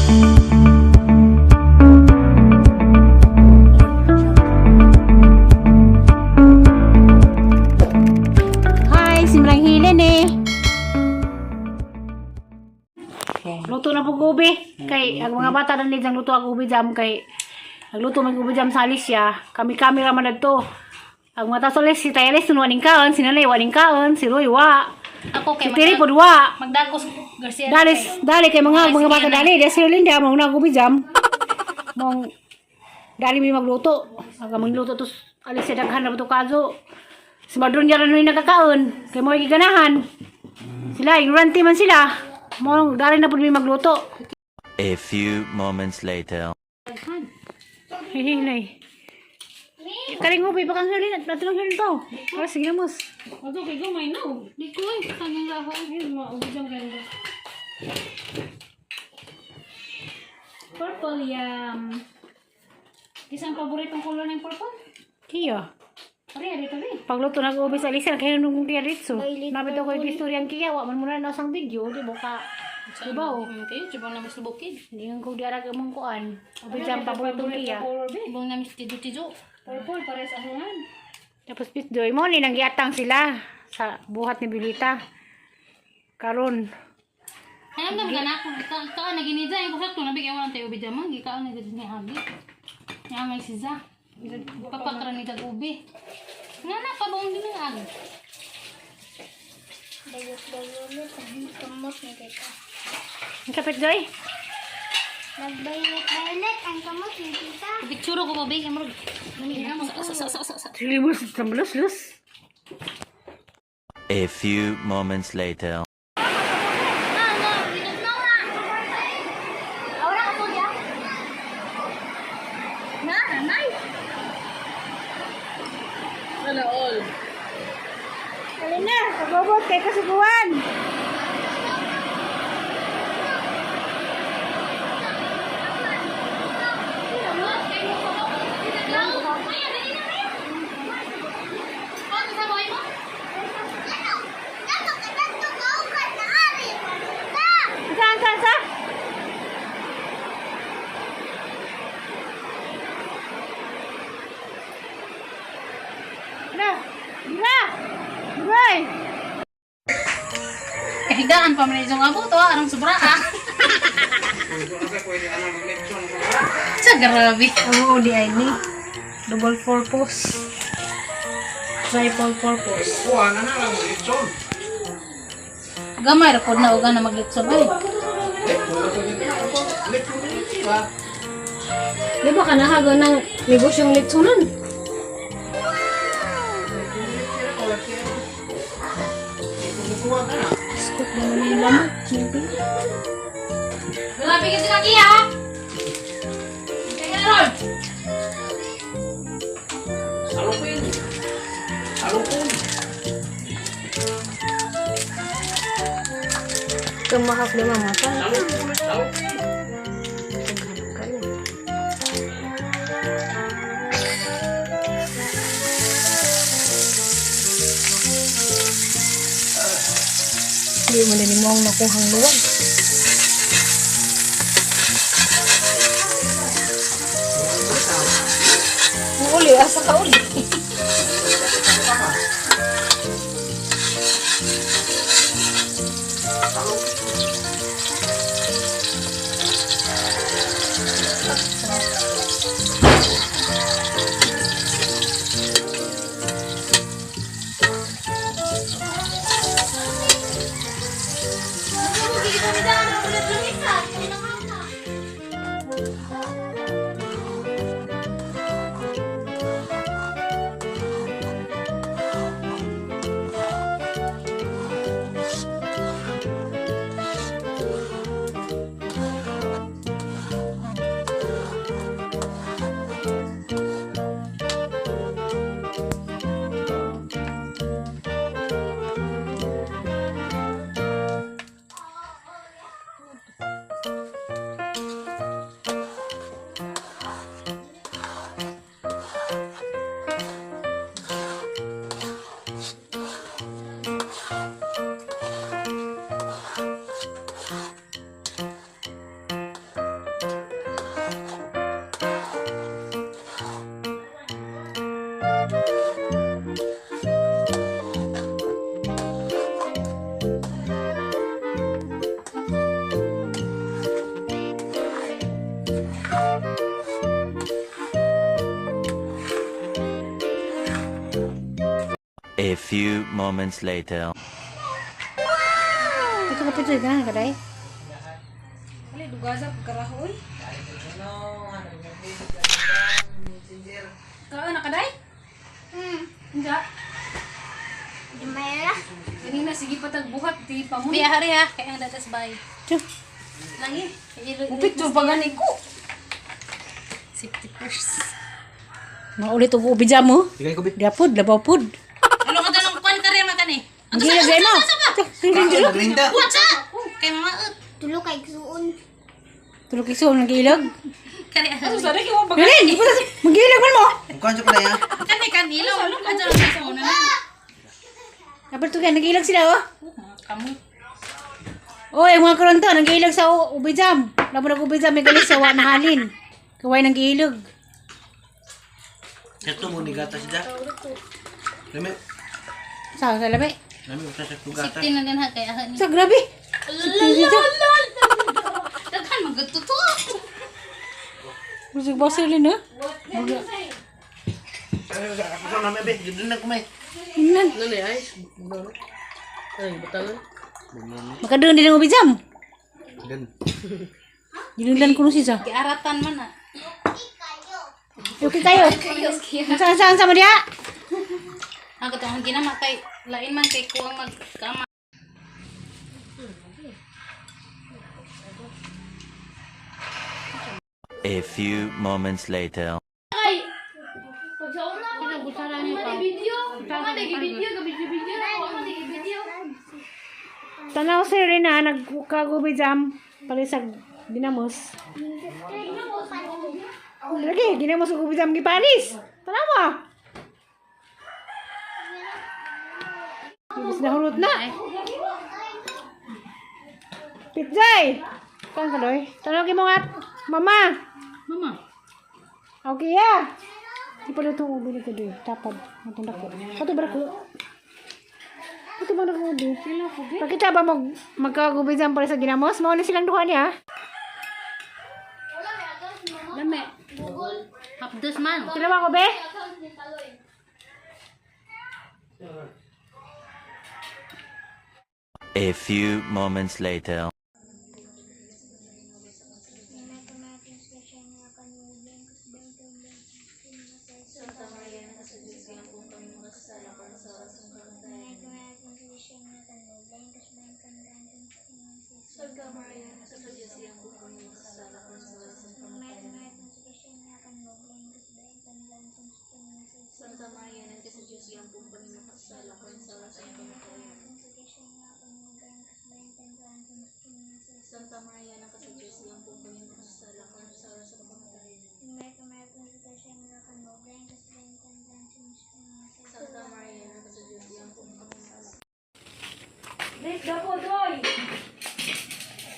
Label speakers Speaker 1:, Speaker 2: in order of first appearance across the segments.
Speaker 1: Hi, simrang hilin eh. Luto na po ubi. Kay ang mga bata na nidang luto ang ubi jam kay nagluto man ubi jam sa Alicia. Kami-kami ra man adto. Ang mga tao sa Alicia, si Tay Alice waning kaon, si Nanay waning kaon, si Roy wa.
Speaker 2: Ako
Speaker 1: Si
Speaker 2: kay
Speaker 1: Terry pod wa.
Speaker 2: Magdagos Garcia.
Speaker 1: Dali, dali kay mga bata dali, dali si Linda mong nag ubi jam. Mong dali mi magluto. Ang magluto to Alicia daghan na to kaso. Si Madron niya rin nagkakaon. Kay mo giganahan. Sila, ignorante man sila. Mong dali na pud mi magluto.
Speaker 3: A few moments later.
Speaker 1: Hihinay. Karing ubi pa kang hirlin at natulong hirlin to. Para sige na mos.
Speaker 2: Ato kay gumay no. Di ko ay tangang raho. Ay maubi jam kayo. Purple yam. Isang paboritong color ng purple?
Speaker 1: Kiyo.
Speaker 2: Pare, ari tabi.
Speaker 1: Pagluto na ubi sa Alicia, kayo nung kiya ritso. Namit ako yung istorya ang kiya, wa man muna na sang video, di ba ka? Di ba oh?
Speaker 2: Kayo, jubang namin sa bukid.
Speaker 1: Hindi nga ko diara ka mong kuan. Ubi jam paboritong kiya.
Speaker 2: Jubang namin sa tijo-tijo. Purple, pares ahuan.
Speaker 1: Tapos pitdoy mo ni nanggiatang sila sa buhat ni Bilita. Karon,
Speaker 2: Ay, ang gana ako. Ka, naginidya. Yung kusat ko, nabigyan ko lang tayo ubi dyan. Gikaon na gano'n ni Agi. Nga may siza. Papakra ni dag ubi. Nga na, pabaong din ang agi.
Speaker 4: Bayot-bayot ang kamot ni tita.
Speaker 1: ang kapit doy.
Speaker 4: Nagbayot-bayot ang kamot ni tita.
Speaker 2: Picture ko pa, babe. Amrog. Sa.
Speaker 1: Limos sa lus lus.
Speaker 3: A few moments later.
Speaker 1: Dali na, pagobot kay kasuguan. Saan, saan, saan? Na, dira! Diray!
Speaker 2: Kahigaan pa man yung abo to, arang sobra ah. Sa grabe.
Speaker 1: Oo, di ay ni. Double purpose. Triple purpose.
Speaker 2: Gamay ra pod na uga na maglitson ay.
Speaker 1: Di ba ka nahago ng negosyong litsunan? Scoop na naman yung laman. Siyempre.
Speaker 2: Grabe kasi kaki ha. Kaya ron.
Speaker 1: Tumahak na mama pa. Hindi mo na ni mo ang nakuhang luwag. Uli, asa ka uli?
Speaker 3: A few moments later.
Speaker 1: Ito ka pito, ganahan ka day.
Speaker 2: Dali dugaza pagkarahoy. Kaon na kaday? Unsa?
Speaker 4: Di ra.
Speaker 2: Kanina sige pa tagbuhat di pa mo. Biya hari ha, kay ang datas bay.
Speaker 1: Tiyo.
Speaker 2: Lagi. Picture pa gani ko. Safety first.
Speaker 1: Maulit og ubi jam mo. Diapod, labaw pod.
Speaker 2: Ano ka tanong kwan ka rin makan eh?
Speaker 1: Ang gilog mo.
Speaker 5: Magrinda.
Speaker 2: What's up? Kay mama ut.
Speaker 4: Tulo kay gsuon.
Speaker 1: Tulog iso ng gilog.
Speaker 2: Kari ano sa rin
Speaker 1: Dali, magilog man mo.
Speaker 5: Mukhaan siya pala ya.
Speaker 2: Kani kanilo. Ano ka dyan sa una na?
Speaker 1: Dapat to nagilog sila oh.
Speaker 2: Kamu.
Speaker 1: Oy, ang mga karon to, nagilog sa ubi jam. Labo nag ubi jam, may galis sa wa na halin. Kaway nang gilog.
Speaker 5: Ito mo ni gatas da. Lami,
Speaker 1: Sa labi.
Speaker 5: lami usa sa gatas.
Speaker 2: Safety na din ha kay ahan ni.
Speaker 1: Sa grabe.
Speaker 2: Daghan magatuto.
Speaker 1: Musig basilin ha.
Speaker 5: Ako na be, dito na kumay.
Speaker 1: Inan. Makadun din ang ubi jam.
Speaker 5: Dan.
Speaker 1: Ginungdan ko no siya.
Speaker 2: Giaratan man ah.
Speaker 1: Okay kayo. Saan saan sa mo diha?
Speaker 2: Ang katong ginama kay lain man kay kuang magkama.
Speaker 3: A few moments later.
Speaker 1: Tanaw si Rina nagkagubi jam palisag ginamos. Lagi ginamos og ubi jam gipanis. Tanaw. Ibis na hulot na. Pitjay! Kan ka doy? Tanaw kay mga mama.
Speaker 2: Mama.
Speaker 1: Okay ya. Di pala itong ubi ni doy. Tapad. Matong dako. Kato ba ko? Kato ba dako ubi? Pakita ba magkagubi jam pala sa ginamos? Mao na silang duha niya.
Speaker 2: Lame. Hapdos man.
Speaker 1: Sila ba ko be?
Speaker 3: A few moments later.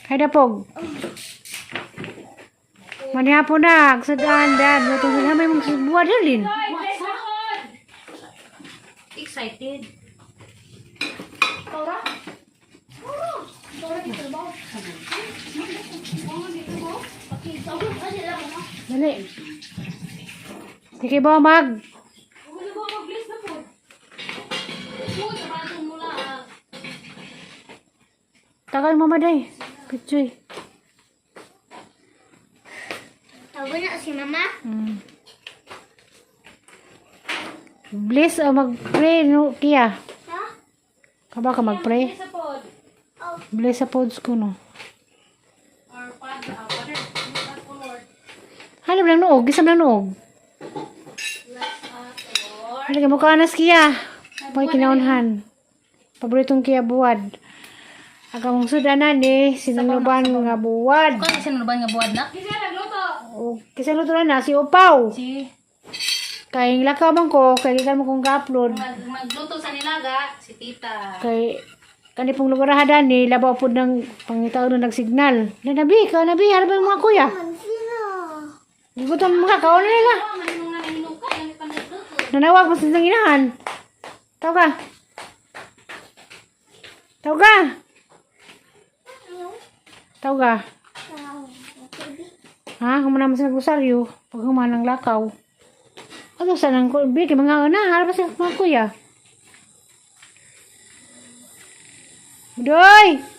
Speaker 1: Hay dapog. Manihapon na, sudan dad, luto sa may mga buwa dalin.
Speaker 2: Excited.
Speaker 1: Dali. Sige ba mag? Tagal mama day. Pitsoy.
Speaker 4: Tawa na si mama.
Speaker 1: Bless o mag-pray no kiya.
Speaker 4: Ha?
Speaker 1: Kaba ka mag-pray? Bless sa pods ko no.
Speaker 2: Or father, father, bless us, O Lord.
Speaker 1: Halib lang noog, gisam lang noog. Halika mo kanas kiya. Poy kinaunhan. Paboritong kiya buwad. Aga mong sudanan ni sinunuban nga buwad.
Speaker 2: Kung sinunuban nga buwad na?
Speaker 1: O kisa luto na si Upaw.
Speaker 2: Si
Speaker 1: Kay lakaw man ko, kay gikan mo kong ga-upload.
Speaker 2: magluto sa nilaga si tita.
Speaker 1: Kay kani pong lugar hadan ni labaw pud ng pangitaon na nagsignal. Na nabi, ka nabi, harap yung mga kuya.
Speaker 4: Sino?
Speaker 1: Gigutom mga kaon na nila.
Speaker 2: Oh, maninong na hinuka, yan pa nagluto.
Speaker 1: Nanawag mo sa isang inahan. Tawag ka. Tawag ka. Tawag ka.
Speaker 4: Okay.
Speaker 1: Ha, human naman sa nagrosaryo. Pag human ang lakaw. Ano sa nang bi kay mga una, harap sa mga kuya. Budoy!